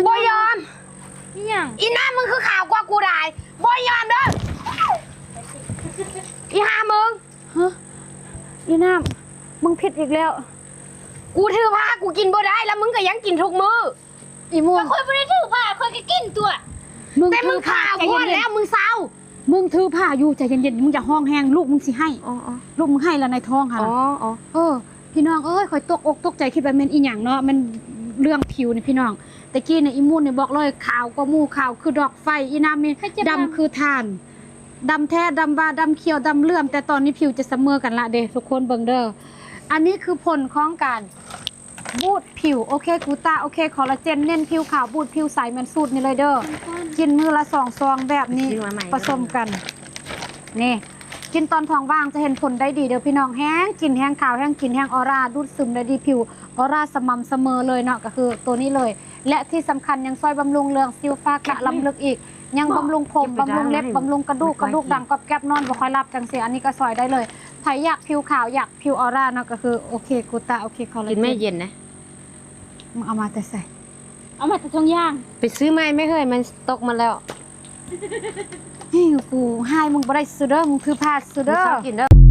ບໍ່ຍອມ. ອີຫຍັງ? ອີນາມ ມຶງຄືຂາວກວ່າກູຫຼາຍ. ບໍ່ຍອມເດີ້ ອີຫ່າມຶງ. ຮະ? ອີນາມ ມຶງຜິດອີກແລ້ວ. ກູຖືພາ ກູກິນບໍ່ໄດ້ ແລ້ວມຶງກໍຍັງກິນທຸກມື້. ອີໝູນ ຂ້ອຍບໍ່ໄດ້ຖືພາ ຂ້ອຍກໍກິນຕົວະ. ມຶງ ແຕ່ມຶງຂາວໂພດແລ້ວ ມຶງເຊົາ. ມຶງຖືພາຢູ່ ໃຈເຢັນໆ ມຶງຢ່າຮ້ອງແຮງ ລູກມຶງຊິໄຫ້. ອໍໆ ລູກມຶງໄຫ້ແລ້ວໃນທ້ອງຫັ້ນ. ອໍໆ ເອີ ພີ່ນ້ອງເອີຍ ຂ້ອຍຕົກອົກຕົກໃຈ ຄິດວ່າແມ່ນອີຫຍັງເນາະ ແມ່ນເລື່ອງຜິວນີ້ພີ່ນ້ອງ. ແຕ່ກີ້ນີ້ອີໝູນນີ້ບອກເລີຍ ຂາວກວ່າໝູ່ ຂາວຄືດອກໄຟ. ອີນາມນີ້ດຳຄືຖ່ານ ດຳແທ້ ດຳວ່າ ດຳຂຽວ ດຳເຫຼື້ອມ ແຕ່ຕອນນີ້ຜິວຈະສະເໝີກັນລະເດ້ ທຸກຄົນເບິ່ງເດີ້. ອັນນີ້ຄືຜົນຂອງການ ບູດຜິວ ໂອເຄກູຕ້າ ໂອເຄຄໍລາເຈນ ເນັ້ນຜິວຂາວ ບູດຜິວໃສ ແມ່ນສູດນີ້ເລີຍເດີ້. ກິນມື້ລະສອງຊອງແບບນີ້ ປະສົມກັນ ນີ້ ກິນຕອນທ້ອງວ່າງຈະເຫັນຜົນໄດ້ດີເດີ້ພີ່ນ້ອງ. ແຮງກິນແຮງຂາວ ແຮງກິນແຮງອອຣາ ດູດຊຶມໄດ້ດີ ຜິວອອຣາສະໝ່ຳສະເໝີເລີຍເນາະ ກໍຄືໂຕນີ້ເລີຍ. ແລະທີ່ສຳຄັນຍັງຊ່ອຍບຳລຸງເລື່ອງສິວ ຝ້າກະ ລຳເລິກອີກ ຍັງບຳລຸງຜົມ ບຳລຸງເລັບ ບຳລຸງກະດູກ ກະດູກດັງກອບແກັບ ນອນບໍ່ຄ່ອຍຫຼັບ ຈັ່ງຊີ້ ອັນນີ້ກໍຊ່ອຍໄດ້ເລີຍ. ໃຜຢາກຜິວຂາວ ຢາກຜິວອອຣາເນາະ ກໍຄືໂອເຄກູຕ້າ ໂອເຄຄໍລາເຈນ. ກິນແມ່ເຢັນນະ ມຶງເອົາມາແຕ່ໃສ? ເອົາມາແຕ່ຖົງຢາງ. ໄປຊື້ໃໝ່ແມ່ເຮີ້ຍ ມັນຕົກໝົດແລ້ວ. ເຮີ້ຍ ກູຮ້າຍມຶງບໍ່ໄດ້ຊື່ເດີ້ ມຶງຖືພາຊື່ເດີ້. ມື້ເຊົ້າກິນເດີ້.